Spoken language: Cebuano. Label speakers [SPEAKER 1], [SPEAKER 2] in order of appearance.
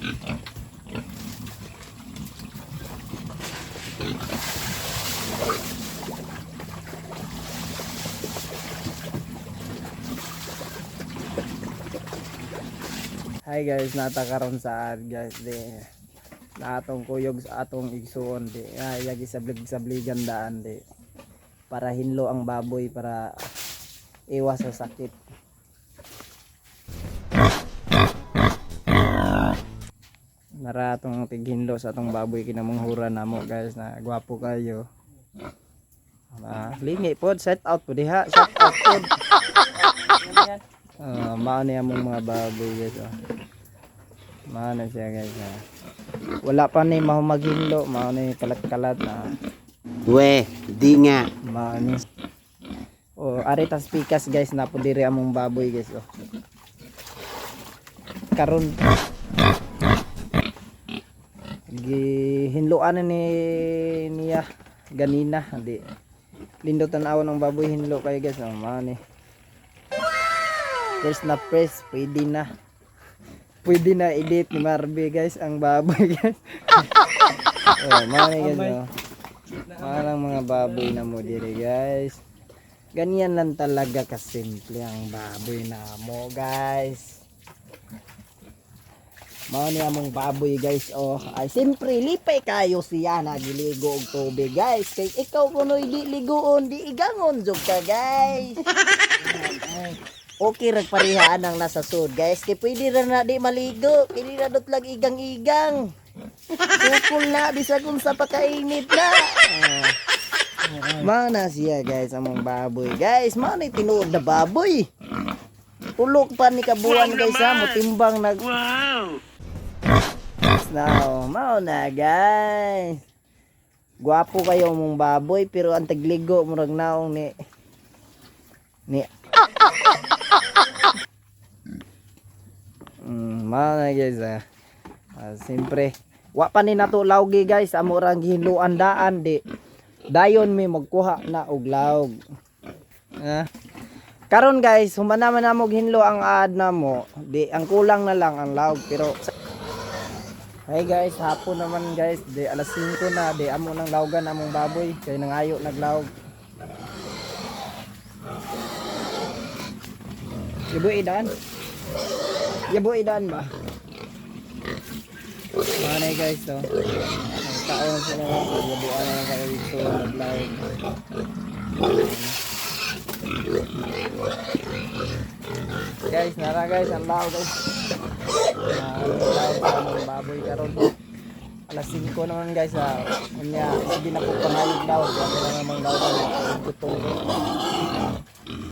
[SPEAKER 1] Hi guys, nata karon sa ad guys di na atong kuyog sa atong igsuon di ay yagi sablig sabligan daan di para hinlo ang baboy para iwas sa sakit. Nara atong tighinlo sa atong baboy kinamunghura namo guys na gwapo kayo. Ah, lingi pod set out po diha, set out pod. Ah, mao ni among mga baboy guys oh. Mao na siya guys ah. Wala pa ni mahumaghinlo, mao ni kalat-kalat na.
[SPEAKER 2] We, di nga.
[SPEAKER 1] Mao ni. Oh, ari tas pikas guys na po diri among baboy guys oh. Karon gihinloan na ni niya ganina di lindo tan-awon ang baboy hinlo kayo guys oh, mao ni. Press na press, pwede na. Pwede na edit ni Marby guys ang baboy guys. Oh, mao ni guys oh. Mao lang mga baboy na mo diri guys. Ganyan lang talaga kasimple ang baboy na mo guys. Mao ni among baboy guys oh. Ay siyempre lipay kayo siya nagiligo og tubig guys. Kay ikaw kunoy di ligoon, di igangon jud ka guys. Okay ra parehaan ang nasa sud guys. Kay pwede ra na di maligo, pwede ra dot lang igang-igang. Tukol na bisag unsa pa kainit na. Ah. Mao na siya guys among baboy guys. Mao na tinuod na baboy. Tulok pa ni kabuan guys ha, motimbang nag.
[SPEAKER 3] Wow!
[SPEAKER 1] Now, mao na guys. Gwapo kayo mong baboy pero ang tagligo murag naong ni ni mao na guys ah. Ah, siyempre, wa pa ni nato lawgi guys, amo ra ang gihinluan daan di. Dayon mi magkuha na og lawg. Ah. Karon guys, humana man namo hinlo ang aad namo, di ang kulang na lang ang lawg pero hey guys, hapon naman guys, di alas 5 na, di amo nang lawgan among baboy kay nangayo naglawg. Yabo idan. Yabo idan ba? Mga guys to. Ang taon sila na, yabuan na lang kayo dito, naglawg. Guys, nara guys, ang law guys. Ah, ang law sa among baboy karon. Alas 5 naman guys ah. Unya, sige na po pangayog daw. Wala na namang law gutom.